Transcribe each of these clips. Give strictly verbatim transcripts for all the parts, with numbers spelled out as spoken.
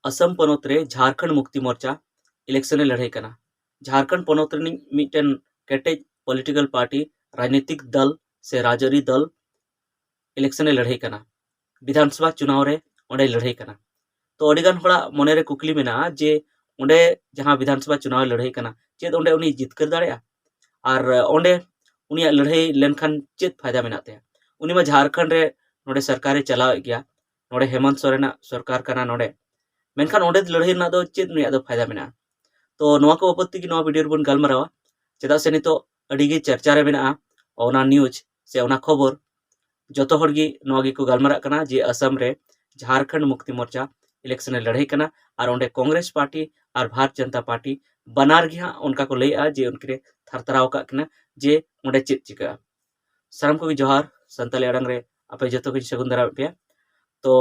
ᱟᱥᱟᱢ ᱯᱚᱱᱚᱛ ᱨᱮ ᱡᱷᱟᱨᱠᱷᱚᱸᱰ ᱢᱩᱠᱛᱤ ᱢᱳᱨᱪᱟ ᱤᱞᱮᱠᱥᱚᱱ ᱮ ᱞᱟᱹᱲᱦᱟᱹᱭ ᱠᱟᱱᱟ᱾ ᱡᱷᱟᱨᱠᱷᱚᱸᱰ ᱯᱚᱱᱚᱛ ᱨᱤᱱᱤᱡ ᱢᱤᱫᱴᱮᱱ ᱠᱮᱴᱮᱡ ᱯᱚᱞᱤᱴᱤᱠᱟᱞ ᱯᱟᱨᱴᱤ, ᱨᱟᱡᱽᱱᱤᱛᱤᱠ ᱫᱚᱞ ᱥᱮ ᱨᱟᱡᱽᱟᱹᱨᱤ ᱫᱚᱞ ᱤᱞᱮᱠᱥᱚᱱ ᱮ ᱞᱟᱹᱲᱦᱟᱹᱭ ᱠᱟᱱᱟ᱾ ᱵᱤᱫᱷᱟᱱ ᱥᱚᱵᱷᱟ ᱪᱩᱱᱟᱣ ᱨᱮ ᱚᱸᱰᱮᱭ ᱞᱟᱹᱲᱦᱟᱹᱭ ᱠᱟᱱᱟ᱾ ᱛᱚ ᱟᱹᱰᱤ ᱜᱟᱱ ᱦᱚᱲᱟᱜ ᱢᱚᱱᱮ ᱨᱮ ᱠᱩᱠᱞᱤ ᱢᱮᱱᱟᱜᱼᱟ ᱡᱮ ᱚᱸᱰᱮ ᱡᱟᱦᱟᱸ ᱵᱤᱫᱷᱟᱱ ᱥᱚᱵᱷᱟ ᱪᱩᱱᱟᱣ ᱮ ᱞᱟᱹᱲᱦᱟᱹᱭ ᱠᱟᱱᱟ, ᱪᱮᱫ ᱚᱸᱰᱮ ᱩᱱᱤ ᱡᱤᱛᱠᱟᱹᱨ ᱫᱟᱲᱮᱭᱟᱜᱼᱟ? ᱟᱨ ᱚᱸᱰᱮ ᱩᱱᱤᱭᱟᱜ ᱞᱟᱹᱲᱦᱟᱹᱭ ᱞᱮᱱᱠᱷᱟᱱ ᱪᱮᱫ ᱯᱷᱟᱭᱫᱟ ᱢᱮᱱᱟᱜ ᱛᱟᱭᱟ? ᱩᱱᱤ ᱢᱟ ᱡᱷᱟᱨᱠᱷᱚᱸᱰ ᱨᱮ ᱱᱚᱰᱮ ᱥᱚᱨᱠᱟᱨᱮ ᱪᱟᱞᱟᱣᱮᱫ ᱜᱮᱭᱟ, ᱱᱚᱰᱮ ᱦᱮᱢᱚᱱᱛ ᱥᱚᱨᱮᱱᱟᱜ ᱥᱚᱨᱠᱟᱨ ᱠᱟᱱᱟ ᱱᱚᱰᱮ, ᱢᱮᱱᱠᱷᱟᱱ ᱚᱸᱰᱮ ᱞᱟᱹᱲᱦᱟᱹᱭ ᱨᱮᱱᱟᱜ ᱫᱚ ᱪᱮᱫ ᱩᱱᱤᱭᱟᱜ ᱫᱚ ᱯᱷᱟᱭᱫᱟ ᱢᱮᱱᱟᱜᱼᱟ? ᱛᱚ ᱱᱚᱣᱟ ᱠᱚ ᱵᱟᱵᱚᱫ ᱛᱮᱜᱮ ᱱᱚᱣᱟ ᱵᱷᱤᱰᱤᱭᱳ ᱨᱮᱵᱚᱱ ᱜᱟᱞᱢᱟᱨᱟᱣᱟ, ᱪᱮᱫᱟᱜ ᱥᱮ ᱱᱤᱛᱚᱜ ᱟᱹᱰᱤ ᱜᱮ ᱪᱟᱨᱪᱟ ᱨᱮ ᱢᱮᱱᱟᱜᱼᱟ ᱚᱱᱟ ᱱᱤᱭᱩᱡᱽ ᱥᱮ ᱚᱱᱟ ᱠᱷᱚᱵᱚᱨ᱾ ᱡᱚᱛᱚ ᱦᱚᱲ ᱜᱮ ᱱᱚᱣᱟ ᱜᱮᱠᱚ ᱜᱟᱞᱢᱟᱨᱟᱜ ᱠᱟᱱᱟ ᱡᱮ ᱟᱥᱟᱢ ᱨᱮ ᱡᱷᱟᱨᱠᱷᱚᱸᱰ ᱢᱩᱠᱛᱤ ᱢᱳᱨᱪᱟ ᱤᱞᱮᱠᱥᱚᱱ ᱮ ᱞᱟᱹᱲᱦᱟᱹᱭ ᱠᱟᱱᱟ, ᱟᱨ ᱚᱸᱰᱮ ᱠᱚᱝᱜᱨᱮᱥ ᱯᱟᱨᱴᱤ ᱟᱨ ᱵᱷᱟᱨᱚᱛ ᱡᱚᱱᱚᱛᱟ ᱯᱟᱨᱴᱤ ᱵᱟᱱᱟᱨ ᱜᱮ ᱦᱟᱸᱜ ᱚᱱᱠᱟ ᱠᱚ ᱞᱟᱹᱭᱮᱜᱼᱟ ᱡᱮ ᱩᱱᱠᱤᱱ ᱮ ᱛᱷᱟᱨᱛᱟᱨᱟᱣ ᱟᱠᱟᱫ ᱠᱤᱱᱟ ᱡᱮ ᱚᱸᱰᱮ ᱪᱮᱫ ᱪᱤᱠᱟᱹᱜᱼᱟ᱾ ᱥᱟᱱᱟᱢ ᱠᱚᱜᱮ ᱡᱚᱦᱟᱨ, ᱥᱟᱱᱛᱟᱲᱤ ᱟᱲᱟᱝ ᱨᱮ ᱟᱯᱮ ᱡᱚᱛᱚ ᱜᱮᱧ ᱥᱟᱹᱜᱩᱱ ᱫᱟᱨᱟᱢᱮᱫ ᱯᱮᱭᱟ᱾ ᱛᱚ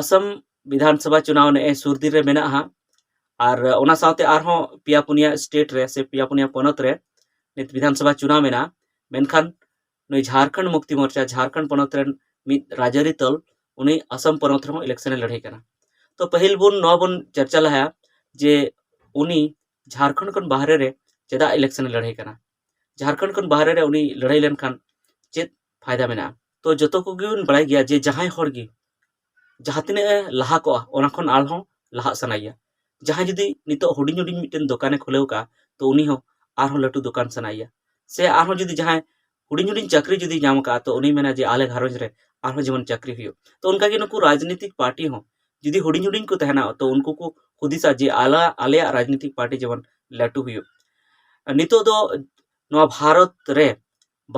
ᱟᱥᱟᱢ ᱵᱤᱫᱷᱟᱱ ᱥᱚᱵᱷᱟ ᱪᱩᱱᱟᱣ ᱱᱮᱜᱼᱮ ᱥᱩᱨ ᱫᱤᱱ ᱨᱮ ᱢᱮᱱᱟᱜᱼᱟ ᱦᱟᱸᱜ, ᱟᱨ ᱚᱱᱟ ᱥᱟᱶᱛᱮ ᱟᱨᱦᱚᱸ ᱯᱮᱭᱟ ᱯᱩᱱᱭᱟ ᱥᱴᱮᱴ ᱨᱮ ᱥᱮ ᱯᱮᱭᱟ ᱯᱩᱱᱭᱟ ᱯᱚᱱᱚᱛ ᱨᱮ ᱱᱤᱛ ᱵᱤᱫᱷᱟᱱ ᱥᱚᱵᱷᱟ ᱪᱩᱱᱟᱣ ᱢᱮᱱᱟᱜᱼᱟ᱾ ᱢᱮᱱᱠᱷᱟᱱ ᱱᱩᱭ ᱡᱷᱟᱨᱠᱷᱚᱸᱰ ᱢᱩᱠᱛᱤ ᱢᱳᱨᱪᱟ ᱡᱷᱟᱨᱠᱷᱚᱸᱰ ᱯᱚᱱᱚᱛ ᱨᱮᱱ ᱢᱤᱫ ᱨᱟᱡᱽᱟᱹᱨᱤ ᱫᱚᱞ, ᱩᱱᱤ ᱟᱥᱟᱢ ᱯᱚᱱᱚᱛ ᱨᱮᱦᱚᱸ ᱤᱞᱮᱠᱥᱚᱱ ᱮ ᱞᱟᱹᱲᱦᱟᱹᱭ ᱠᱟᱱᱟ᱾ ᱛᱚ ᱯᱟᱹᱦᱤᱞ ᱵᱚᱱ ᱱᱚᱣᱟ ᱵᱚᱱ ᱪᱟᱨᱪᱟ ᱞᱟᱦᱟᱭᱟ ᱡᱮ ᱩᱱᱤ ᱡᱷᱟᱨᱠᱷᱚᱸᱰ ᱠᱷᱚᱱ ᱵᱟᱦᱨᱮ ᱨᱮ ᱪᱮᱫᱟᱜ ᱤᱞᱮᱠᱥᱚᱱ ᱮ ᱞᱟᱹᱲᱦᱟᱹᱭ ᱠᱟᱱᱟ? ᱡᱷᱟᱨᱠᱷᱚᱸᱰ ᱠᱷᱚᱱ ᱵᱟᱦᱨᱮ ᱨᱮ ᱩᱱᱤ ᱞᱟᱹᱲᱦᱟᱹᱭ ᱞᱮᱱᱠᱷᱟᱱ ᱪᱮᱫ ᱯᱷᱟᱭᱫᱟ ᱢᱮᱱᱟᱜᱼᱟ? ᱛᱚ ᱡᱚᱛᱚ ᱠᱚᱜᱮ ᱵᱚᱱ ᱵᱟᱲᱟᱭ ᱜᱮᱭᱟ ᱡᱮ ᱡᱟᱦᱟᱸᱭ ᱦᱚᱲ ᱜᱮ ᱡᱟᱦᱟᱸ ᱛᱤᱱᱟᱹᱜ ᱮ ᱞᱟᱦᱟ ᱠᱚᱜᱼᱟ, ᱚᱱᱟ ᱠᱷᱚᱱ ᱟᱨᱦᱚᱸ ᱞᱟᱦᱟᱜ ᱥᱟᱱᱟᱭᱮᱭᱟ᱾ ᱡᱟᱦᱟᱸᱭ ᱡᱩᱫᱤ ᱱᱤᱛᱚᱜ ᱦᱩᱰᱤᱧ ᱦᱩᱰᱤᱧ ᱢᱤᱫᱴᱮᱱ ᱫᱚᱠᱟᱱᱮ ᱠᱷᱩᱞᱟᱹᱣ ᱠᱟᱜᱼᱟ, ᱛᱚ ᱩᱱᱤ ᱦᱚᱸ ᱟᱨᱦᱚᱸ ᱞᱟᱹᱴᱩ ᱫᱚᱠᱟᱱ ᱥᱟᱱᱟᱭᱮᱭᱟ᱾ ᱥᱮ ᱟᱨᱦᱚᱸ ᱡᱩᱫᱤ ᱡᱟᱦᱟᱸᱭ ᱦᱩᱰᱤᱧ ᱦᱩᱰᱤᱧ ᱪᱟᱹᱠᱨᱤ ᱡᱩᱫᱤ ᱧᱟᱢ ᱠᱟᱜᱼᱟ, ᱛᱚ ᱩᱱᱤ ᱢᱮᱱᱟ ᱡᱮ ᱟᱞᱮ ᱜᱷᱟᱨᱚᱸᱡᱽ ᱨᱮ ᱟᱨᱦᱚᱸ ᱡᱮᱢᱚᱱ ᱪᱟᱹᱠᱨᱤ ᱦᱩᱭᱩᱜ᱾ ᱛᱚ ᱚᱱᱠᱟᱜᱮ ᱱᱩᱠᱩ ᱨᱟᱡᱽᱱᱤᱛᱤᱠ ᱯᱟᱨᱴᱤ ᱦᱚᱸ ᱡᱩᱫᱤ ᱦᱩᱰᱤᱧ ᱦᱩᱰᱤᱧ ᱠᱚ ᱛᱟᱦᱮᱱᱟ, ᱛᱚ ᱩᱱᱠᱩ ᱠᱚ ᱦᱩᱫᱤᱥᱟ ᱡᱮ ᱟᱞᱮ, ᱟᱞᱮᱭᱟᱜ ᱨᱟᱡᱽᱱᱤᱛᱤᱠ ᱯᱟᱨᱴᱤ ᱡᱮᱢᱚᱱ ᱞᱟᱹᱴᱩ ᱦᱩᱭᱩᱜ᱾ ᱱᱤᱛᱚᱜ ᱫᱚ ᱱᱚᱣᱟ ᱵᱷᱟᱨᱚᱛ ᱨᱮ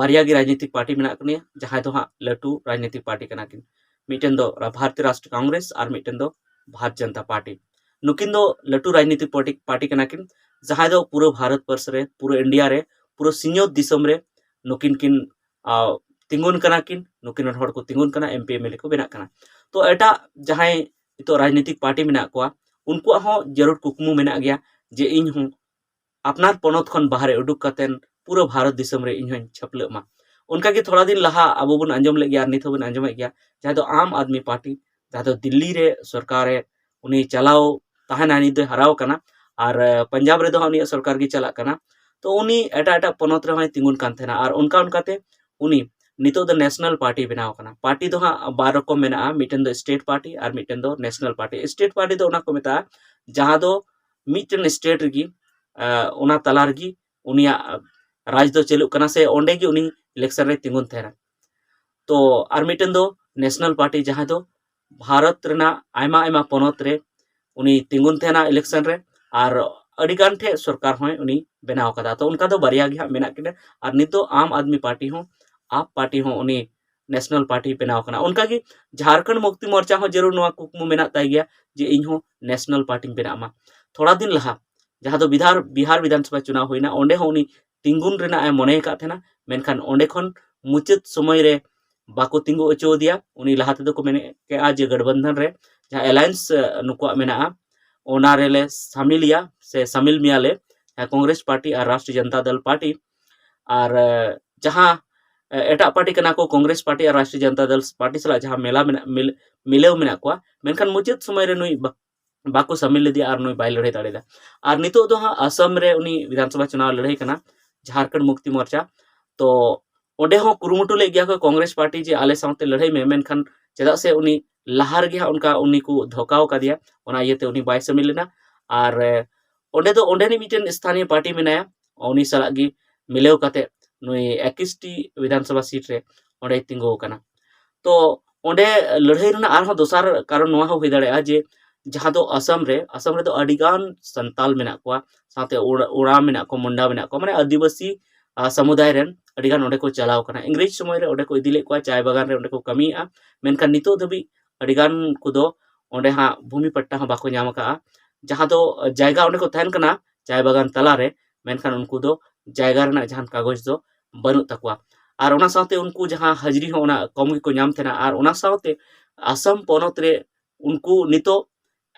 ᱵᱟᱨᱭᱟ ᱜᱮ ᱨᱟᱡᱽᱱᱤᱛᱤᱠ ᱯᱟᱨᱴᱤ ᱢᱮᱱᱟᱜ ᱠᱤᱱᱟ, ᱡᱟᱦᱟᱸᱭ ᱫᱚ ᱦᱟᱸᱜ ᱞᱟᱹᱴᱩ ᱨᱟᱡᱽᱱᱤᱛᱤᱠ ᱯᱟᱨᱴᱤ ᱠᱟᱱᱟ ᱠᱤᱱ᱾ ᱢᱤᱫᱴᱮᱱ ᱫᱚ ᱵᱷᱟᱨᱚᱛᱤᱭᱚ ᱨᱟᱥᱴᱨᱤᱭᱚ ᱠᱚᱝᱜᱨᱮᱥ ᱟᱨ ᱢᱤᱫᱴᱮᱱ ᱫᱚ ᱵᱷᱟᱨᱚᱛ ᱡᱚᱱᱚᱛᱟ ᱯᱟᱨᱴᱤ᱾ ᱱᱩᱠᱤᱱ ᱫᱚ ᱞᱟᱹᱴᱩ ᱨᱟᱡᱽᱱᱤᱛᱤᱠ ᱯᱟᱨᱴᱤ, ᱯᱟᱨᱴᱤ ᱠᱟᱱᱟ ᱠᱤᱱ, ᱡᱟᱦᱟᱸᱭ ᱫᱚ ᱯᱩᱨᱟᱹ ᱵᱷᱟᱨᱚᱛ ᱵᱚᱨᱥ ᱨᱮ, ᱯᱩᱨᱟᱹ ᱤᱱᱰᱤᱭᱟ ᱨᱮ, ᱯᱩᱨᱟᱹ ᱥᱤᱧᱚᱛ ᱫᱤᱥᱚᱢ ᱨᱮ ᱱᱩᱠᱤᱱ ᱠᱤᱱ, ᱟ, ᱛᱤᱸᱜᱩᱱ ᱠᱟᱱᱟ ᱠᱤᱱ, ᱱᱩᱠᱤᱱ ᱨᱮᱱ ᱦᱚᱲ ᱠᱚ ᱛᱤᱸᱜᱩᱱ ᱠᱟᱱᱟ, M P M L A ᱠᱚ ᱵᱮᱱᱟᱜ ᱠᱟᱱᱟ᱾ ᱛᱚ ᱮᱴᱟᱜ ᱡᱟᱦᱟᱸᱭ ᱱᱤᱛᱚᱜ ᱨᱟᱡᱽᱱᱤᱛᱤᱠ ᱯᱟᱨᱴᱤ ᱢᱮᱱᱟᱜ ᱠᱚᱣᱟ, ᱩᱱᱠᱩᱣᱟᱜ ᱦᱚᱸ ᱡᱟᱹᱨᱩᱲ ᱠᱩᱠᱢᱩ ᱢᱮᱱᱟᱜ ᱜᱮᱭᱟ ᱡᱮ ᱤᱧ ᱦᱚᱸ ᱟᱯᱱᱟᱨ ᱯᱚᱱᱚᱛ ᱠᱷᱚᱱ ᱵᱟᱦᱨᱮ ᱩᱰᱩᱠ ᱠᱟᱛᱮᱱ ᱯᱩᱨᱟᱹ ᱵᱷᱟᱨᱚᱛ ᱫᱤᱥᱚᱢ ᱨᱮ ᱤᱧ ᱦᱚᱸᱧ ᱪᱷᱟᱹᱯᱞᱟᱹᱜ ᱢᱟ᱾ ᱚᱱᱠᱟᱜᱮ ᱛᱷᱚᱲᱟ ᱫᱤᱱ ᱞᱟᱦᱟ ᱟᱵᱚ ᱵᱚᱱ ᱟᱸᱡᱚᱢ ᱞᱮᱫ ᱜᱮᱭᱟ ᱟᱨ ᱱᱤᱛ ᱦᱚᱸᱵᱚᱱ ᱟᱸᱡᱚᱢᱮᱫ ᱜᱮᱭᱟ, ᱡᱟᱦᱟᱸ ᱫᱚ ᱟᱢ ᱟᱫᱢᱤ ᱯᱟᱨᱴᱤ, ᱡᱟᱦᱟᱸ ᱫᱚ ᱫᱤᱞᱞᱤ ᱨᱮ ᱥᱚᱨᱠᱟᱨᱮ ᱩᱱᱤ ᱪᱟᱞᱟᱣ ᱛᱟᱦᱮᱱᱟᱭ, ᱱᱤᱛ ᱫᱚᱭ ᱦᱟᱨᱟᱣ ᱠᱟᱱᱟ᱾ ᱟᱨ ᱯᱟᱧᱡᱟᱵᱽ ᱨᱮᱫᱚ ᱦᱟᱸᱜ ᱩᱱᱤᱭᱟᱜ ᱥᱚᱨᱠᱟᱨ ᱜᱮ ᱪᱟᱞᱟᱜ ᱠᱟᱱᱟ᱾ ᱛᱚ ᱩᱱᱤ ᱮᱴᱟᱜ ᱮᱴᱟᱜ ᱯᱚᱱᱚᱛ ᱨᱮᱦᱚᱸᱭ ᱛᱤᱸᱜᱩᱱ ᱠᱟᱱ ᱛᱟᱦᱮᱱᱟ᱾ ᱟᱨ ᱚᱱᱠᱟ ᱚᱱᱠᱟᱛᱮ ᱩᱱᱤ ᱱᱤᱛᱚᱜ ᱫᱚ ᱱᱮᱥᱱᱟᱞ ᱯᱟᱨᱴᱤ ᱵᱮᱱᱟᱣ ᱠᱟᱱᱟ᱾ ᱯᱟᱨᱴᱤ ᱫᱚ ᱦᱟᱸᱜ ᱵᱟᱨ ᱨᱚᱠᱚᱢ ᱢᱮᱱᱟᱜᱼᱟ, ᱢᱤᱫᱴᱮᱱ ᱫᱚ ᱥᱴᱮᱴ ᱯᱟᱨᱴᱤ ᱟᱨ ᱢᱤᱫᱴᱮᱱ ᱫᱚ ᱱᱮᱥᱱᱟᱞ ᱯᱟᱨᱴᱤ᱾ ᱥᱴᱮᱴ ᱯᱟᱨᱴᱤ ᱫᱚ ᱚᱱᱟ ᱠᱚ ᱢᱮᱛᱟᱜᱼᱟ ᱡᱟᱦᱟᱸ ᱫᱚ ᱢᱤᱫᱴᱮᱱ ᱥᱴᱮᱴ ᱨᱮᱜᱮ ᱚᱱᱟ ᱛᱟᱞᱟ ᱨᱮᱜᱮ ᱩᱱᱤᱭᱟᱜ ᱨᱟᱡᱽ ᱫᱚ ᱪᱟᱹᱞᱩᱜ ᱠᱟᱱᱟ, ᱥᱮ ᱚᱸᱰᱮ ᱜᱮ ᱩᱱᱤ ᱤᱞᱮᱠᱥᱚᱱ ᱨᱮ ᱛᱤᱸᱜᱩᱱ ᱛᱟᱦᱮᱱᱟ᱾ ᱛᱚ ᱟᱨ ᱢᱤᱫᱴᱮᱱ ᱫᱚ ᱱᱮᱥᱱᱟᱞ ᱯᱟᱨᱴᱤ, ᱡᱟᱦᱟᱸ ᱫᱚ ᱵᱷᱟᱨᱚᱛ ᱨᱮᱱᱟᱜ ᱟᱭᱢᱟ ᱟᱭᱢᱟ ᱯᱚᱱᱚᱛ ᱨᱮ ᱩᱱᱤ ᱛᱤᱸᱜᱩᱱ ᱛᱟᱦᱮᱱᱟ ᱤᱞᱮᱠᱥᱚᱱ ᱨᱮ, ᱟᱨ ᱟᱹᱰᱤ ᱜᱟᱱ ᱴᱷᱮᱡ ᱥᱚᱨᱠᱟᱨ ᱦᱚᱸᱭ ᱩᱱᱤ ᱵᱮᱱᱟᱣ ᱠᱟᱫᱟ᱾ ᱛᱚ ᱚᱱᱠᱟ ᱫᱚ ᱵᱟᱨᱭᱟ ᱜᱮ ᱦᱟᱸᱜ ᱢᱮᱱᱟᱜ ᱠᱤᱱᱟ᱾ ᱟᱨ ᱱᱤᱛᱚᱜ ᱟᱢ ᱟᱫᱢᱤ ᱯᱟᱨᱴᱤ ᱦᱚᱸ, ᱟᱯ ᱯᱟᱨᱴᱤ ᱦᱚᱸ ᱩᱱᱤ ᱱᱮᱥᱱᱟᱞ ᱯᱟᱨᱴᱤ ᱵᱮᱱᱟᱣ ᱠᱟᱱᱟ᱾ ᱚᱱᱠᱟᱜᱮ ᱡᱷᱟᱨᱠᱷᱚᱸᱰ ᱢᱩᱠᱛᱤ ᱢᱳᱨᱪᱟ ᱦᱚᱸ ᱡᱟᱹᱨᱩᱲ ᱱᱚᱣᱟ ᱠᱩᱠᱢᱩ ᱢᱮᱱᱟᱜ ᱛᱟᱭ ᱜᱮᱭᱟ ᱡᱮ ᱤᱧ ᱦᱚᱸ ᱱᱮᱥᱱᱟᱞ ᱯᱟᱨᱴᱤᱧ ᱵᱮᱱᱟᱜ ᱢᱟ᱾ ᱛᱷᱚᱲᱟ ᱫᱤᱱ ᱞᱟᱦᱟ ᱡᱟᱦᱟᱸ ᱫᱚ ᱵᱤᱫᱷᱟᱨ ᱵᱤᱦᱟᱨ ᱵᱤᱫᱷᱟᱱᱥᱚᱵᱷᱟ ᱪᱩᱱᱟᱣ ᱦᱩᱭᱱᱟ, ᱚᱸᱰᱮ ᱦᱚᱸ ᱩᱱᱤ ᱛᱤᱸᱜᱩᱱ ᱨᱮᱱᱟᱜ ᱮ ᱢᱚᱱᱮ ᱟᱠᱟᱫ ᱛᱟᱦᱮᱱᱟ, ᱢᱮᱱᱠᱷᱟᱱ ᱚᱸᱰᱮ ᱠᱷᱚᱱ ᱢᱩᱪᱟᱹᱫ ᱥᱚᱢᱚᱭ ᱨᱮ ᱵᱟᱠᱚ ᱛᱤᱸᱜᱩ ᱦᱚᱪᱚ ᱟᱫᱮᱭᱟ᱾ ᱩᱱᱤ ᱞᱟᱦᱟ ᱛᱮᱫᱚ ᱠᱚ ᱢᱮᱱᱮᱫ ᱠᱮᱜᱼᱟ ᱡᱮ ᱜᱟᱴᱵᱟᱱᱫᱷᱟᱱ ᱨᱮ ᱡᱟᱦᱟᱸ ᱮᱞᱟᱭᱮᱱᱥ ᱱᱩᱠᱩᱣᱟᱜ ᱢᱮᱱᱟᱜᱼᱟ, ᱚᱱᱟ ᱨᱮᱞᱮ ᱥᱟᱢᱤᱞᱮᱭᱟ ᱥᱮ ᱥᱟᱢᱤᱞ ᱢᱮᱭᱟᱞᱮ, ᱡᱟᱦᱟᱸ ᱠᱚᱝᱜᱨᱮᱥ ᱯᱟᱨᱴᱤ ᱟᱨ ᱨᱟᱥᱴᱨᱤᱭᱚ ᱡᱚᱱᱚᱛᱟ ᱫᱚᱞ ᱯᱟᱨᱴᱤ᱾ ᱟᱨ ᱡᱟᱦᱟᱸ ᱮᱴᱟᱜ ᱯᱟᱨᱴᱤ ᱠᱟᱱᱟ ᱠᱚ, ᱠᱚᱝᱜᱨᱮᱥ ᱯᱟᱨᱴᱤ ᱟᱨ ᱨᱟᱥᱴᱨᱤᱭᱚ ᱡᱚᱱᱚᱛᱟ ᱫᱚᱞ ᱯᱟᱨᱴᱤ ᱥᱟᱞᱟᱜ ᱡᱟᱦᱟᱸ ᱢᱮᱞᱟ ᱢᱮᱱᱟᱜ, ᱢᱤᱞ-, ᱢᱤᱞᱟᱹᱣ ᱢᱮᱱᱟᱜ ᱠᱚᱣᱟ, ᱢᱮᱱᱠᱷᱟᱱ ᱢᱩᱪᱟᱹᱫ ᱥᱚᱢᱚᱭ ᱨᱮ ᱱᱩᱭ ᱵᱟ-, ᱵᱟᱠᱚ ᱥᱟᱢᱤᱞ ᱞᱮᱫᱮᱭᱟ ᱟᱨ ᱱᱩᱭ ᱵᱟᱭ ᱞᱟᱹᱲᱦᱟᱹᱭ ᱫᱟᱲᱮᱭᱟᱫᱟ᱾ ᱟᱨ ᱱᱤᱛᱚᱜ ᱫᱚ ᱦᱟᱸᱜ ᱟᱥᱟᱢ ᱨᱮ ᱩᱱᱤ ᱵᱤᱫᱷᱟᱱᱥᱚᱵᱷᱟ ᱪᱩᱱᱟᱣ ᱞᱟᱹᱲᱦᱟᱹᱭ ᱠᱟᱱᱟ, ᱡᱷᱟᱨᱠᱷᱚᱸᱰ ᱢᱩᱠᱛᱤ ᱢᱳᱨᱪᱟ᱾ ᱛᱚ ᱚᱸᱰᱮ ᱦᱚᱸ ᱠᱩᱨᱩᱢᱩᱴᱩ ᱞᱮᱫ ᱜᱮᱭᱟ ᱠᱚ ᱠᱚᱝᱜᱨᱮᱥ ᱯᱟᱨᱴᱤ ᱡᱮ ᱟᱞᱮ ᱥᱟᱶᱛᱮ ᱞᱟᱹᱲᱦᱟᱹᱭ ᱢᱮ, ᱢᱮᱱᱠᱷᱟᱱ ᱪᱮᱫᱟᱜ ᱥᱮ ᱩᱱᱤ ᱞᱟᱦᱟ ᱨᱮᱜᱮ ᱦᱟᱸᱜ ᱚᱱᱠᱟ ᱩᱱᱤ ᱠᱚ ᱫᱷᱳᱠᱟᱣ ᱠᱟᱫᱮᱭᱟ, ᱚᱱᱟ ᱤᱭᱟᱹᱛᱮ ᱩᱱᱤ ᱵᱟᱭ ᱥᱟᱢᱤᱞ ᱞᱮᱱᱟ᱾ ᱟᱨ ᱚᱸᱰᱮ ᱫᱚ ᱚᱸᱰᱮᱱᱤᱡ ᱢᱤᱫᱴᱮᱱ ᱥᱛᱷᱟᱱᱤᱭᱚ ᱯᱟᱨᱴᱤ ᱢᱮᱱᱟᱭᱟ, ᱩᱱᱤ ᱥᱟᱞᱟᱜ ᱜᱮ ᱢᱤᱞᱟᱹᱣ ᱠᱟᱛᱮ ᱱᱩᱭ ᱮᱠᱤᱥᱴᱤ ᱵᱤᱫᱷᱟᱱᱥᱚᱵᱷᱟ ᱥᱤᱴ ᱨᱮ ᱚᱸᱰᱮᱭ ᱛᱤᱸᱜᱩ ᱟᱠᱟᱱᱟ᱾ ᱛᱚ ᱚᱸᱰᱮ ᱞᱟᱹᱲᱦᱟᱹᱭ ᱨᱮᱱᱟᱜ ᱟᱨᱦᱚᱸ ᱫᱚᱥᱟᱨ ᱠᱟᱨᱚᱱ ᱱᱚᱣᱟ ᱦᱚᱸ ᱦᱩᱭ ᱫᱟᱲᱮᱭᱟᱜᱼᱟ ᱡᱮ ᱡᱟᱦᱟᱸ ᱫᱚ ᱟᱥᱟᱢ ᱨᱮ, ᱟᱥᱟᱢ ᱨᱮᱫᱚ ᱟᱹᱰᱤᱜᱟᱱ ᱥᱟᱱᱛᱟᱞ ᱢᱮᱱᱟᱜ ᱠᱚᱣᱟ, ᱥᱟᱶᱛᱮ ᱳᱲᱟ-, ᱳᱲᱟᱣ ᱢᱮᱱᱟᱜ ᱠᱚᱣᱟ, ᱢᱩᱱᱰᱟ ᱢᱮᱱᱟᱜ ᱠᱚᱣᱟ, ᱢᱟᱱᱮ ᱟᱹᱫᱤᱵᱟᱹᱥᱤ ᱟ, ᱥᱟᱢᱩᱫᱟᱭ ᱨᱮᱱ ᱟᱹᱰᱤᱜᱟᱱ ᱚᱸᱰᱮ ᱠᱚ ᱪᱟᱞᱟᱣ ᱠᱟᱱᱟ᱾ ᱤᱝᱨᱮᱡᱽ ᱥᱚᱢᱚᱭ ᱨᱮ ᱚᱸᱰᱮ ᱠᱚ ᱤᱫᱤ ᱞᱮᱫ ᱠᱚᱣᱟ, ᱪᱟᱭ ᱵᱟᱜᱟᱱ ᱨᱮ ᱚᱸᱰᱮ ᱠᱚ ᱠᱟᱹᱢᱤᱭᱮᱫᱼᱟ᱾ ᱢᱮᱱᱠᱷᱟᱱ ᱱᱤᱛᱚᱜ ᱫᱷᱟᱹᱵᱤᱡ ᱟᱹᱰᱤᱜᱟᱱ ᱠᱚᱫᱚ ᱚᱸᱰᱮ ᱦᱟᱸᱜ ᱵᱷᱩᱢᱤ ᱯᱟᱴᱴᱟ ᱦᱚᱸ ᱵᱟᱠᱚ ᱧᱟᱢ ᱟᱠᱟᱫᱼᱟ᱾ ᱡᱟᱦᱟᱸ ᱫᱚ ᱡᱟᱭᱜᱟ ᱚᱸᱰᱮ ᱠᱚ ᱛᱟᱦᱮᱱ ᱠᱟᱱᱟ ᱪᱟᱭ ᱵᱟᱜᱟᱱ ᱛᱟᱞᱟᱨᱮ, ᱢᱮᱱᱠᱷᱟᱱ ᱩᱱᱠᱩ ᱫᱚ ᱡᱟᱭᱜᱟ ᱨᱮᱱᱟᱜ ᱡᱟᱦᱟᱱ ᱠᱟᱜᱚᱡᱽ ᱫᱚ ᱵᱟᱹᱱᱩᱜ ᱛᱟᱠᱚᱣᱟ᱾ ᱟᱨ ᱚᱱᱟ ᱥᱟᱶᱛᱮ ᱩᱱᱠᱩ ᱡᱟᱦᱟᱸ ᱦᱟᱹᱡᱨᱤ ᱦᱚᱸ ᱚᱱᱟ ᱠᱚᱢ ᱜᱮᱠᱚ ᱧᱟᱢ ᱛᱟᱦᱮᱱᱟ᱾ ᱟᱨ ᱚᱱᱟ ᱥᱟᱶᱛᱮ ᱟᱥᱟᱢ ᱯᱚᱱᱚᱛ ᱨᱮ ᱩᱱᱠᱩ ᱱᱤᱛᱚᱜ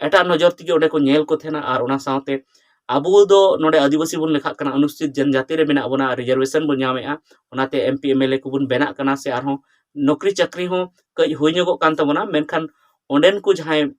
ᱮᱴᱟᱜ ᱱᱚᱡᱚᱨ ᱛᱮᱜᱮ ᱚᱸᱰᱮ ᱠᱚ ᱧᱮᱞ ᱠᱚ ᱛᱟᱦᱮᱱᱟ᱾ ᱟᱨ ᱚᱱᱟ ᱥᱟᱶᱛᱮ ᱟᱵᱚ ᱫᱚ ᱱᱚᱰᱮ ᱟᱹᱫᱤᱵᱟᱹᱥᱤ ᱵᱚᱱ ᱞᱮᱠᱷᱟᱜ ᱠᱟᱱᱟ, ᱚᱱᱩᱥᱩᱪᱤᱛ ᱡᱟᱹᱛᱤ ᱨᱮ ᱢᱮᱱᱟᱜ ᱵᱚᱱᱟ, ᱨᱤᱡᱟᱨᱵᱷᱮᱥᱚᱱ ᱵᱚᱱ ᱧᱟᱢᱮᱫᱼᱟ, ᱚᱱᱟᱛᱮ M P M L A ᱠᱚᱵᱚᱱ ᱵᱮᱱᱟᱜ ᱠᱟᱱᱟ, ᱥᱮ ᱟᱨᱦᱚᱸ ᱱᱚᱠᱨᱤ ᱪᱟᱹᱠᱨᱤ ᱦᱚᱸ ᱠᱟᱹᱡ ᱦᱩᱭ ᱧᱚᱜᱚᱜ ᱠᱟᱱ ᱛᱟᱵᱚᱱᱟ᱾ ᱢᱮᱱᱠᱷᱟᱱ ᱚᱸᱰᱮᱱ ᱠᱚ ᱡᱟᱦᱟᱸᱭ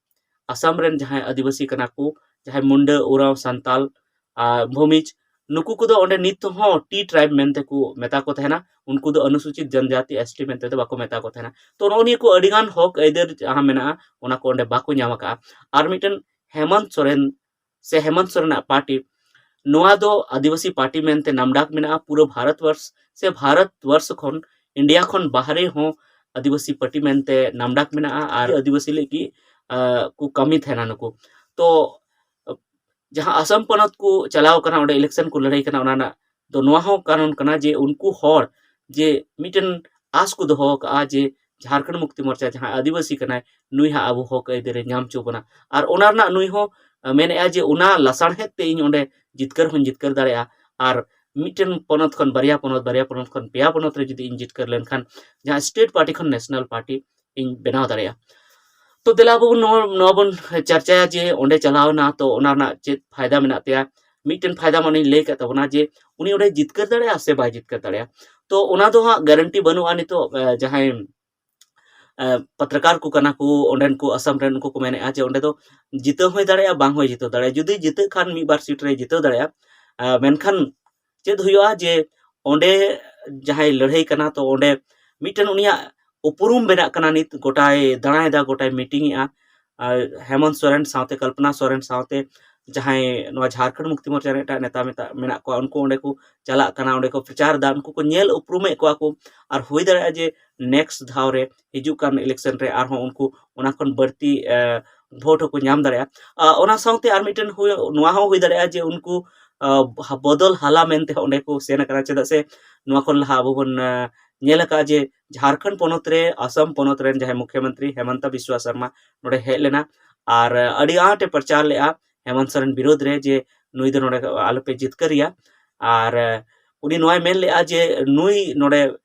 ᱟᱥᱟᱢ ᱨᱮᱱ ᱡᱟᱦᱟᱸᱭ ᱟᱹᱫᱤᱵᱟᱹᱥᱤ ᱠᱟᱱᱟ ᱠᱚ, ᱡᱟᱦᱟᱸᱭ ᱢᱩᱱᱰᱟᱹ, ᱳᱨᱟᱸᱣ, ᱥᱟᱱᱛᱟᱞ, ᱟᱨ ᱵᱷᱩᱢᱤᱡᱽ, ᱱᱩᱠᱩ ᱠᱚᱫᱚ ᱚᱸᱰᱮ ᱱᱤᱛ ᱦᱚᱸ ᱴᱤ ᱴᱨᱟᱭᱤᱵᱽ ᱢᱮᱱᱛᱮ ᱠᱚ ᱢᱮᱛᱟ ᱠᱚ ᱛᱟᱦᱮᱱᱟ᱾ ᱩᱱᱠᱩ ᱫᱚ ᱚᱱᱩᱥᱩᱪᱤᱛ ᱡᱟᱱᱡᱟᱛᱤ, ᱮᱥ ᱴᱤ, ᱢᱮᱱᱛᱮ ᱫᱚ ᱵᱟᱠᱚ ᱢᱮᱛᱟ ᱠᱚ ᱛᱟᱦᱮᱱᱟ᱾ ᱛᱚ, ᱱᱚᱜᱼᱚ ᱱᱤᱭᱟᱹ ᱠᱚ ᱟᱹᱰᱤᱜᱟᱱ ᱦᱚᱠ ᱟᱹᱭᱫᱟᱹᱨ ᱡᱟᱦᱟᱸ ᱢᱮᱱᱟᱜᱼᱟ, ᱚᱱᱟ ᱠᱚ ᱚᱸᱰᱮ ᱵᱟᱠᱚ ᱧᱟᱢ ᱟᱠᱟᱫᱼᱟ᱾ ᱟᱨ ᱢᱤᱫᱴᱮᱱ ᱦᱮᱢᱚᱱᱛ ᱥᱚᱨᱮᱱ ᱥᱮ ᱦᱮᱢᱚᱱᱛ ᱥᱚᱨᱮᱱᱟᱜ ᱯᱟᱨᱴᱤ, ᱱᱚᱣᱟ ᱫᱚ ᱟᱹᱫᱤᱵᱟᱹᱥᱤ ᱯᱟᱨᱴᱤ ᱢᱮᱱᱛᱮ ᱱᱟᱢᱰᱟᱠ ᱢᱮᱱᱟᱜᱼᱟ ᱯᱩᱨᱟᱹ ᱵᱷᱟᱨᱚᱛ ᱵᱚᱨᱥ ᱥᱮ ᱵᱷᱟᱨᱚᱛ ᱵᱚᱨᱥ ᱠᱷᱚᱱ, ᱤᱱᱰᱤᱭᱟ ᱠᱷᱚᱱ ᱵᱟᱦᱨᱮ ᱦᱚᱸ ᱟᱹᱫᱤᱵᱟᱹᱥᱤ ᱯᱟᱨᱴᱤ ᱢᱮᱱᱛᱮ ᱱᱟᱢᱰᱟᱠ ᱢᱮᱱᱟᱜᱼᱟ ᱟᱨ ᱟᱹᱫᱤᱵᱟᱹᱥᱤ ᱞᱟᱹᱜᱤᱫ, ᱟᱸ, ᱠᱚ ᱠᱟᱹᱢᱤ ᱛᱟᱦᱮᱱᱟ ᱱᱩᱠᱩ᱾ ᱛᱚ, ᱡᱟᱦᱟᱸ ᱟᱥᱟᱢ ᱯᱚᱱᱚᱛ ᱠᱚ ᱪᱟᱞᱟᱣ ᱠᱟᱱᱟ, ᱚᱸᱰᱮ ᱤᱞᱮᱠᱥᱚᱱ ᱠᱚ ᱞᱟᱹᱲᱦᱟᱹᱭ ᱠᱟᱱᱟ, ᱚᱱᱟ ᱨᱮᱱᱟᱜ ᱫᱚ ᱱᱚᱣᱟ ᱦᱚᱸ ᱠᱟᱨᱚᱱ ᱠᱟᱱᱟ ᱡᱮ ᱩᱱᱠᱩ ᱦᱚᱲ ᱡᱮ ᱢᱤᱫᱴᱮᱱ ᱟᱥ ᱠᱚ ᱫᱚᱦᱚ ᱟᱠᱟᱫᱼᱟ ᱡᱮ ᱡᱷᱟᱲᱠᱷᱚᱸᱰ ᱢᱩᱠᱛᱤ ᱢᱳᱨᱪᱟ ᱡᱟᱦᱟᱸᱭ ᱟᱹᱫᱤᱵᱟᱹᱥᱤ ᱠᱟᱱᱟᱭ, ᱱᱩᱭ ᱦᱟᱸᱜ ᱟᱵᱚ ᱦᱚᱠ ᱟᱹᱭᱫᱟᱹᱨᱮ ᱧᱟᱢ ᱦᱚᱪᱚ ᱵᱚᱱᱟ᱾ ᱟᱨ ᱚᱱᱟ ᱨᱮᱱᱟᱜ ᱱᱩᱭ ᱦᱚᱸ, ᱟᱸ, ᱢᱮᱱᱮᱫᱼᱟ ᱡᱮ ᱚᱱᱟ ᱞᱟᱥᱟᱲᱦᱮᱫ ᱛᱮ ᱤᱧ ᱚᱸᱰᱮ ᱡᱤᱛᱠᱟᱹᱨ ᱦᱚᱸᱧ ᱡᱤᱛᱠᱟᱹᱨ ᱫᱟᱲᱮᱭᱟᱜᱼᱟ᱾ ᱟᱨ ᱢᱤᱫᱴᱮᱱ ᱯᱚᱱᱚᱛ ᱠᱷᱚᱱ ᱵᱟᱨᱭᱟ ᱯᱚᱱᱚᱛ, ᱵᱟᱨᱭᱟ ᱯᱚᱱᱚᱛ ᱠᱷᱚᱱ ᱯᱮᱭᱟ ᱯᱚᱱᱚᱛ ᱨᱮ ᱡᱩᱫᱤ ᱤᱧ ᱡᱤᱛᱠᱟᱹᱨ ᱞᱮᱱᱠᱷᱟᱱ ᱡᱟᱦᱟᱸ ᱥᱴᱮᱴ ᱯᱟᱨᱴᱤ ᱠᱷᱚᱱ ᱱᱮᱥᱱᱟᱞ ᱯᱟᱨᱴᱤ ᱤᱧ ᱵᱮᱱᱟᱣ ᱫᱟᱲᱮᱭᱟᱜᱼᱟ᱾ ᱛᱚ, ᱫᱮᱞᱟ ᱟᱵᱚ ᱵᱚᱱ ᱱᱚᱣᱟ, ᱱᱚᱣᱟ ᱵᱚᱱ ᱪᱟᱨᱪᱟᱭᱟ ᱡᱮ ᱚᱸᱰᱮ ᱪᱟᱞᱟᱣ ᱮᱱᱟ, ᱛᱚ ᱚᱱᱟ ᱨᱮᱱᱟᱜ ᱪᱮᱫ ᱯᱷᱟᱭᱫᱟ ᱢᱮᱱᱟᱜ ᱛᱟᱭᱟ? ᱢᱤᱫᱴᱮᱱ ᱯᱷᱟᱭᱫᱟ ᱢᱟ ᱚᱱᱮᱧ ᱞᱟᱹᱭ ᱠᱟᱫ ᱛᱟᱵᱚᱱᱟ ᱡᱮ ᱩᱱᱤ ᱚᱸᱰᱮ ᱡᱤᱛᱠᱟᱹᱨ ᱫᱟᱲᱮᱭᱟᱜᱼᱟ ᱥᱮ ᱵᱟᱭ ᱡᱤᱛᱠᱟᱹᱨ ᱫᱟᱲᱮᱭᱟᱜᱼᱟ᱾ ᱛᱚ, ᱚᱱᱟ ᱫᱚ ᱦᱟᱸᱜ ᱜᱟᱨᱮᱱᱴᱤ ᱵᱟᱹᱱᱩᱜᱼᱟ ᱱᱤᱛᱚᱜ, ᱮ, ᱡᱟᱦᱟᱸᱭ, ᱮ, ᱯᱚᱛᱨᱚᱠᱟᱨ ᱠᱚ ᱠᱟᱱᱟ ᱠᱚ, ᱚᱸᱰᱮᱱ ᱠᱚ ᱟᱥᱟᱢ ᱨᱮᱱ, ᱩᱱᱠᱩ ᱠᱚ ᱢᱮᱱᱮᱫᱼᱟ ᱡᱮ ᱚᱸᱰᱮ ᱫᱚ ᱡᱤᱛᱟᱹᱣ ᱦᱚᱸᱭ ᱫᱟᱲᱮᱭᱟᱜᱼᱟ, ᱵᱟᱝ ᱦᱚᱸᱭ ᱡᱤᱛᱟᱹᱣ ᱫᱟᱲᱮᱭᱟᱜᱼᱟ᱾ ᱡᱩᱫᱤ ᱡᱤᱛᱟᱹᱜ ᱠᱷᱟᱱ ᱢᱤᱫ ᱵᱟᱨ ᱥᱤᱴ ᱨᱮᱭ ᱡᱤᱛᱟᱹᱣ ᱫᱟᱲᱮᱭᱟᱜᱼᱟ, ᱮ, ᱢᱮᱱᱠᱷᱟᱱ ᱪᱮᱫ ᱦᱩᱭᱩᱜᱼᱟ ᱡᱮ ᱚᱸᱰᱮ ᱡᱟᱦᱟᱸᱭ ᱞᱟᱹᱲᱦᱟᱹᱭ ᱠᱟᱱᱟ, ᱛᱚ ᱚᱸᱰᱮ ᱢᱤᱫᱴᱮᱱ ᱩᱱᱤᱭᱟᱜ ᱩᱯᱨᱩᱢ ᱵᱮᱱᱟᱜ ᱠᱟᱱᱟ, ᱱᱤᱛ ᱜᱚᱴᱟᱭ ᱫᱟᱬᱟᱭᱮᱫᱟ, ᱜᱚᱴᱟᱭ ᱢᱤᱴᱤᱝ ᱮᱫᱼᱟ᱾ ᱟᱨ ᱦᱮᱢᱚᱱᱛ ᱥᱚᱨᱮᱱ ᱥᱟᱶᱛᱮ, ᱠᱚᱞᱯᱚᱱᱟ ᱥᱚᱨᱮᱱ ᱥᱟᱶᱛᱮ ᱡᱟᱦᱟᱸᱭ ᱱᱚᱣᱟ ᱡᱷᱟᱲᱠᱷᱚᱸᱰ ᱢᱩᱠᱛᱤ ᱢᱳᱨᱪᱟ ᱨᱮᱱ ᱮᱴᱟᱜ ᱱᱮᱛᱟ ᱢᱮᱛᱟ-, ᱢᱮᱱᱟᱜ ᱠᱚᱣᱟ, ᱩᱱᱠᱩ ᱚᱸᱰᱮ ᱠᱚ ᱪᱟᱞᱟᱜ ᱠᱟᱱᱟ, ᱚᱸᱰᱮ ᱠᱚ ᱯᱨᱚᱪᱟᱨ ᱮᱫᱟ, ᱩᱱᱠᱩ ᱠᱚ ᱧᱮᱞ ᱩᱯᱨᱩᱢᱮᱫ ᱠᱚᱣᱟ ᱠᱚ᱾ ᱟᱨ ᱦᱩᱭ ᱫᱟᱲᱮᱭᱟᱜᱼᱟ ᱡᱮ ᱱᱮᱠᱥᱴ ᱫᱷᱟᱣ ᱨᱮ, ᱦᱤᱡᱩᱜ ᱠᱟᱱ ᱤᱞᱮᱠᱥᱚᱱ ᱨᱮ ᱟᱨᱦᱚᱸ ᱩᱱᱠᱩ ᱚᱱᱟ ᱠᱷᱚᱱ ᱵᱟᱹᱲᱛᱤ, ᱮ, ᱵᱷᱳᱴ ᱦᱚᱸᱠᱚ ᱧᱟᱢ ᱫᱟᱲᱮᱭᱟᱜᱼᱟ᱾ ᱟ, ᱚᱱᱟ ᱥᱟᱶᱛᱮ ᱟᱨ ᱢᱤᱫᱴᱮᱱ ᱦᱩᱭ, ᱱᱚᱣᱟ ᱦᱚᱸ ᱦᱩᱭ ᱫᱟᱲᱮᱭᱟᱜᱼᱟ ᱡᱮ ᱩᱱᱠᱩ, ᱟ, ᱵᱚᱫᱚᱞ ᱦᱟᱞᱟ ᱢᱮᱱᱛᱮ ᱚᱸᱰᱮ ᱠᱚ ᱥᱮᱱ ᱟᱠᱟᱱᱟ᱾ ᱪᱮᱫᱟᱜ ᱥᱮ ᱱᱚᱣᱟ ᱠᱷᱚᱱ ᱞᱟᱦᱟ ᱟᱵᱚ ᱵᱚᱱ, ᱟ, ᱧᱮᱞ ᱟᱠᱟᱫᱼᱟ ᱡᱮ ᱡᱷᱟᱲᱠᱷᱚᱸᱰ ᱯᱚᱱᱚᱛ ᱨᱮ, ᱟᱥᱟᱢ ᱯᱚᱱᱚᱛ ᱨᱮᱱ ᱡᱟᱦᱟᱸᱭ ᱢᱩᱠᱷᱭᱚᱢᱚᱱᱛᱨᱤ ᱦᱮᱢᱚᱱᱛᱟ ᱵᱤᱥᱣᱟ ᱥᱚᱨᱢᱟ ᱱᱚᱰᱮ ᱦᱮᱡ ᱞᱮᱱᱟ ᱟᱨ, ᱟ, ᱟᱹᱰᱤ ᱟᱸᱴ ᱮ ᱯᱨᱚᱪᱟᱨ ᱞᱮᱫᱼᱟ ᱦᱮᱢᱚᱱᱛ ᱥᱚᱨᱮᱱ ᱵᱤᱨᱳᱫᱷ ᱨᱮ ᱡᱮ ᱱᱩᱭ ᱫᱚ ᱱᱚᱰᱮ ᱟᱞᱚᱯᱮ ᱡᱤᱛᱠᱟᱹᱨᱮᱭᱟ᱾ ᱟᱨ, ᱟ, ᱩᱱᱤ ᱱᱚᱣᱟᱭ ᱢᱮᱱ ᱞᱮᱫᱼᱟ ᱡᱮ ᱱᱩᱭ ᱱᱚᱰᱮ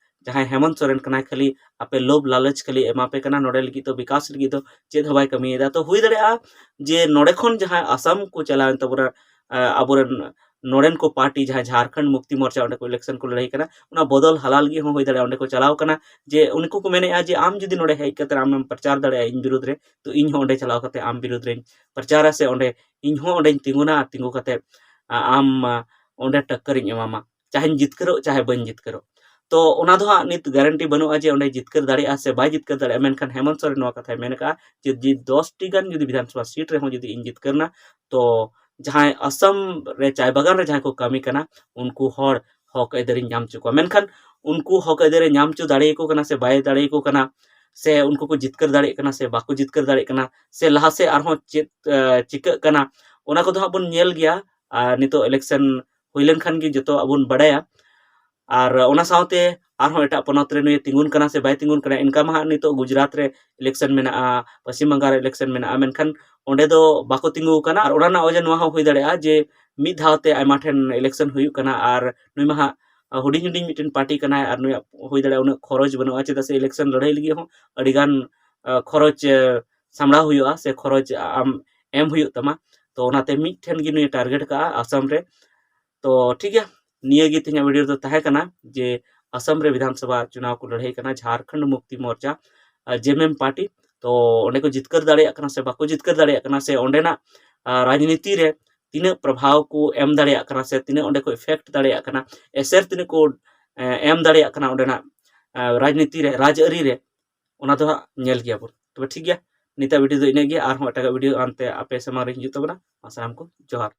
ᱡᱟᱦᱟᱸᱭ ᱦᱮᱢᱚᱱᱛ ᱥᱚᱨᱮᱱ ᱠᱟᱱᱟᱭ, ᱠᱷᱟᱹᱞᱤ ᱟᱯᱮ ᱞᱳᱵᱷ ᱞᱟᱞᱚᱪ ᱠᱷᱟᱹᱞᱤ ᱮᱢᱟ ᱯᱮ ᱠᱟᱱᱟ, ᱱᱚᱰᱮ ᱞᱟᱹᱜᱤᱫ ᱫᱚ ᱵᱤᱠᱟᱥ ᱞᱟᱹᱜᱤᱫ ᱫᱚ ᱪᱮᱫ ᱦᱚᱸ ᱵᱟᱭ ᱠᱟᱹᱢᱤᱭᱮᱫᱟ᱾ ᱛᱚ ᱦᱩᱭ ᱫᱟᱲᱮᱭᱟᱜᱼᱟ ᱡᱮ ᱱᱚᱰᱮ ᱠᱷᱚᱱ ᱡᱟᱦᱟᱸᱭ ᱟᱥᱟᱢ ᱠᱚ ᱪᱟᱞᱟᱣᱮᱱ ᱛᱟᱵᱚᱱᱟ, ᱟ, ᱟᱵᱚᱨᱮᱱ ᱱᱚᱰᱮᱱ ᱠᱚ ᱯᱟᱨᱴᱤ ᱡᱟᱦᱟᱸ ᱡᱷᱟᱨᱠᱷᱚᱸᱰ ᱢᱩᱠᱛᱤ ᱢᱳᱨᱪᱟ ᱚᱸᱰᱮ ᱠᱚ ᱤᱞᱮᱠᱥᱚᱱ ᱠᱚ ᱞᱟᱹᱲᱦᱟᱹᱭ ᱠᱟᱱᱟ, ᱚᱱᱟ ᱵᱚᱫᱚᱞ ᱦᱟᱞᱟ ᱞᱟᱹᱜᱤᱫ ᱦᱚᱸ ᱦᱩᱭ ᱫᱟᱲᱮᱭᱟᱜᱼᱟ ᱚᱸᱰᱮ ᱠᱚ ᱪᱟᱞᱟᱣ ᱠᱟᱱᱟ᱾ ᱡᱮ ᱩᱱᱠᱩ ᱠᱚ ᱢᱮᱱᱮᱫᱼᱟ ᱡᱮ ᱟᱢ ᱡᱩᱫᱤ ᱱᱚᱰᱮ ᱦᱮᱡ ᱠᱟᱛᱮ ᱟᱢᱮᱢ ᱯᱨᱚᱪᱟᱨ ᱫᱟᱲᱮᱭᱟᱜᱼᱟ ᱤᱧ ᱵᱤᱨᱩᱫᱽ ᱨᱮ, ᱛᱚ ᱤᱧ ᱦᱚᱸ ᱚᱸᱰᱮ ᱪᱟᱞᱟᱣ ᱠᱟᱛᱮ ᱟᱢ ᱵᱤᱨᱩᱫᱽ ᱨᱮᱧ ᱯᱨᱚᱪᱟᱨᱟ ᱥᱮ ᱚᱸᱰᱮ ᱤᱧ ᱦᱚᱸ ᱚᱸᱰᱮᱧ ᱛᱤᱸᱜᱩᱱᱟ ᱟᱨ ᱛᱤᱸᱜᱩ ᱠᱟᱛᱮ ᱟ-, ᱟᱢ ᱟ, ᱚᱸᱰᱮ ᱴᱟᱠᱠᱟᱨᱤᱧ ᱮᱢᱟᱢᱟ, ᱪᱟᱦᱮᱧ ᱡᱤᱛᱠᱟᱹᱨᱚᱜ ᱪᱟᱦᱮ ᱵᱟᱹᱧ ᱡᱤᱛᱠᱟᱹᱨᱚᱜ᱾ ᱛᱚ ᱚᱱᱟ ᱫᱚ ᱦᱟᱸᱜ ᱱᱤᱛ ᱜᱟᱨᱮᱱᱴᱤ ᱵᱟᱹᱱᱩᱜᱼᱟ ᱡᱮ ᱚᱸᱰᱮ ᱡᱤᱛᱠᱟᱹᱨ ᱫᱟᱲᱮᱭᱟᱜᱼᱟ ᱥᱮ ᱵᱟᱭ ᱡᱤᱛᱠᱟᱹᱨ ᱫᱟᱲᱮᱭᱟᱜᱼᱟ, ᱢᱮᱱᱠᱷᱟᱱ ᱦᱮᱢᱚᱱᱛ ᱥᱚᱨᱮᱱ ᱱᱚᱣᱟ ᱠᱟᱛᱷᱟᱭ ᱢᱮᱱ ᱠᱟᱜᱼᱟ ᱡᱮ ᱡᱩᱫᱤ ᱫᱚᱥ ᱴᱤ ᱜᱟᱱ ᱡᱩᱫᱤ ᱵᱤᱫᱷᱟᱱᱥᱚᱵᱷᱟ ᱥᱤᱴ ᱨᱮᱦᱚᱸ ᱡᱩᱫᱤ ᱤᱧ ᱡᱤᱛᱠᱟᱹᱨ ᱮᱱᱟ, ᱛᱚ ᱡᱟᱦᱟᱸᱭ ᱟᱥᱟᱢ ᱨᱮ ᱪᱟᱭ ᱵᱟᱜᱟᱱ ᱨᱮ ᱡᱟᱦᱟᱸᱭ ᱠᱚ ᱠᱟᱹᱢᱤ ᱠᱟᱱᱟ ᱩᱱᱠᱩ ᱦᱚᱲ ᱦᱚᱠ ᱟᱹᱭᱫᱟᱹᱨᱤᱧ ᱧᱟᱢ ᱦᱚᱪᱚ ᱠᱚᱣᱟ᱾ ᱢᱮᱱᱠᱷᱟᱱ ᱩᱱᱠᱩ ᱦᱚᱠ ᱟᱹᱭᱫᱟᱹᱨᱮ ᱧᱟᱢ ᱦᱚᱪᱚ ᱫᱟᱲᱮᱭᱟᱠᱚ ᱠᱟᱱᱟ ᱥᱮ ᱵᱟᱭ ᱫᱟᱲᱮᱭᱟᱠᱚ ᱠᱟᱱᱟ, ᱥᱮ ᱩᱱᱠᱩ ᱠᱚ ᱡᱤᱛᱠᱟᱹᱨ ᱫᱟᱲᱮᱭᱟᱜ ᱠᱟᱱᱟ ᱥᱮ ᱵᱟᱠᱚ ᱡᱤᱛᱠᱟᱹᱨ ᱫᱟᱲᱮᱭᱟᱜ ᱠᱟᱱᱟ, ᱥᱮ ᱞᱟᱦᱟ ᱥᱮᱫ ᱟᱨᱦᱚᱸ ᱪᱮᱫ ᱮ, ᱪᱤᱠᱟᱹᱜ ᱠᱟᱱᱟ, ᱚᱱᱟ ᱠᱚᱫᱚ ᱦᱟᱸᱜ ᱵᱚᱱ ᱧᱮᱞ ᱜᱮᱭᱟ᱾ ᱟᱨ ᱱᱤᱛᱚᱜ ᱤᱞᱮᱠᱥᱚᱱ ᱦᱩᱭ ᱞᱮᱱᱠᱷᱟᱱ ᱜᱮ ᱡᱚᱛᱚᱣᱟᱜ ᱵᱚᱱ ᱵᱟᱰᱟᱭᱟ᱾ ᱟᱨ ᱚᱱᱟ ᱥᱟᱶᱛᱮ ᱟᱨᱦᱚᱸ ᱮᱴᱟᱜ ᱯᱚᱱᱚᱛ ᱨᱮ ᱱᱩᱭᱮ ᱛᱤᱸᱜᱩᱱ ᱠᱟᱱᱟ ᱥᱮ ᱵᱟᱭ ᱛᱤᱸᱜᱩᱱ ᱠᱟᱱᱟ, ᱤᱱᱠᱟ ᱢᱟ ᱦᱟᱸᱜ ᱱᱤᱛᱚᱜ ᱜᱩᱡᱽᱨᱟᱴ ᱨᱮ ᱤᱞᱮᱠᱥᱚᱱ ᱢᱮᱱᱟᱜᱼᱟ, ᱯᱚᱥᱪᱤᱢ ᱵᱟᱝᱜᱟᱞ ᱨᱮ ᱤᱞᱮᱠᱥᱚᱱ ᱢᱮᱱᱟᱜᱼᱟ, ᱢᱮᱱᱠᱷᱟᱱ ᱚᱸᱰᱮ ᱫᱚ ᱵᱟᱠᱚ ᱛᱤᱸᱜᱩ ᱟᱠᱟᱱᱟ᱾ ᱟᱨ ᱚᱱᱟ ᱨᱮᱱᱟᱜ ᱚᱡᱮ ᱱᱚᱣᱟ ᱦᱚᱸ ᱦᱩᱭ ᱫᱟᱲᱮᱭᱟᱜᱼᱟ ᱡᱮ ᱢᱤᱫ ᱫᱷᱟᱣ ᱛᱮ ᱟᱭᱢᱟ ᱴᱷᱮᱱ ᱤᱞᱮᱠᱥᱚᱱ ᱦᱩᱭᱩᱜ ᱠᱟᱱᱟ ᱟᱨ ᱱᱩᱭ ᱢᱟ ᱦᱟᱸᱜ ᱦᱩᱰᱤᱧ ᱦᱩᱰᱤᱧ ᱢᱤᱫᱴᱮᱱ ᱯᱟᱨᱴᱤ ᱠᱟᱱᱟᱭ ᱟᱨ ᱱᱩᱭᱟᱜ ᱦᱩᱭ ᱫᱟᱲᱮᱭᱟᱜᱼᱟ ᱩᱱᱟᱹᱜ ᱠᱷᱚᱨᱚᱪ ᱵᱟᱹᱱᱩᱜᱼᱟ, ᱪᱮᱫᱟᱜ ᱥᱮ ᱤᱞᱮᱠᱥᱚᱱ ᱞᱟᱹᱲᱦᱟᱹᱭ ᱞᱟᱹᱜᱤᱫ ᱦᱚᱸ ᱟᱹᱰᱤᱜᱟᱱ ᱟ, ᱠᱷᱚᱨᱚᱪ ᱟ, ᱥᱟᱢᱲᱟᱣ ᱦᱩᱭᱩᱜᱼᱟ ᱥᱮ ᱠᱷᱚᱨᱚᱪ ᱟᱢ ᱮᱢ ᱦᱩᱭᱩᱜ ᱛᱟᱢᱟ᱾ ᱛᱚ ᱚᱱᱟᱛᱮ ᱢᱤᱫᱴᱷᱮᱱ ᱜᱮ ᱱᱩᱭ ᱴᱟᱨᱜᱮᱴ ᱠᱟᱜᱼᱟ ᱟᱥᱟᱢ ᱨᱮ᱾ ᱛᱚ ᱴᱷᱤᱠ ᱜᱮᱭᱟ, ᱱᱤᱭᱟᱹ ᱜᱮ ᱛᱮᱦᱮᱧᱟᱜ ᱵᱷᱤᱰᱤᱭᱳ ᱫᱚ ᱛᱟᱦᱮᱸ ᱠᱟᱱᱟ ᱡᱮ ᱟᱥᱟᱢ ᱨᱮ ᱵᱤᱫᱷᱟᱱ ᱥᱚᱵᱷᱟ ᱪᱩᱱᱟᱣ ᱠᱚ ᱞᱟᱹᱲᱦᱟᱹᱭ ᱠᱟᱱᱟ ᱡᱷᱟᱨᱠᱷᱚᱸᱰ ᱢᱩᱠᱛᱤ ᱢᱳᱨᱪᱟ, ᱟ, ᱡᱮᱢᱮᱢ ᱯᱟᱨᱴᱤ᱾ ᱛᱚ ᱚᱸᱰᱮ ᱠᱚ ᱡᱤᱛᱠᱟᱹᱨ ᱫᱟᱲᱮᱭᱟᱜ ᱠᱟᱱᱟ ᱥᱮ ᱵᱟᱠᱚ ᱡᱤᱛᱠᱟᱹᱨ ᱫᱟᱲᱮᱭᱟᱜ ᱠᱟᱱᱟ ᱥᱮ ᱚᱸᱰᱮᱱᱟᱜ ᱟ, ᱨᱟᱡᱽᱱᱤᱛᱤ ᱨᱮ ᱛᱤᱱᱟᱹᱜ ᱯᱨᱚᱵᱷᱟᱣ ᱠᱚ ᱮᱢ ᱫᱟᱲᱮᱭᱟᱜ ᱠᱟᱱᱟ ᱥᱮ ᱛᱤᱱᱟᱹᱜ ᱚᱸᱰᱮ ᱠᱚ ᱤᱯᱷᱮᱠᱴ ᱫᱟᱲᱮᱭᱟᱜ ᱠᱟᱱᱟ, ᱮᱥᱮᱨ ᱛᱤᱱᱟᱹᱜ ᱠᱚ ᱮ, ᱮᱢ ᱫᱟᱲᱮᱭᱟᱜ ᱠᱟᱱᱟ ᱚᱸᱰᱮᱱᱟᱜ ᱟ, ᱨᱟᱡᱽᱱᱤᱛᱤ ᱨᱮ, ᱨᱟᱡᱽᱟᱹᱨᱤ ᱨᱮ, ᱚᱱᱟ ᱫᱚ ᱦᱟᱸᱜ ᱧᱮᱞ ᱜᱮᱭᱟᱵᱚᱱ᱾ ᱛᱚᱵᱮ ᱴᱷᱤᱠ ᱜᱮᱭᱟ, ᱱᱤᱛᱟᱜ ᱵᱷᱤᱰᱤᱭᱳ ᱫᱚ ᱤᱱᱟᱹᱜ ᱜᱮ, ᱟᱨᱦᱚᱸ ᱮᱴᱟᱜᱟᱜ ᱵᱷᱤᱰᱤᱭᱳ ᱟᱱᱛᱮ ᱟᱯᱮ ᱥᱟᱢᱟᱝ ᱨᱮ ᱦᱤᱡᱩᱜ ᱛᱟᱵᱚᱱᱟ᱾ ᱢᱟ ᱥᱟᱱᱟᱢ ᱠᱚ ᱡᱚᱦᱟᱨ᱾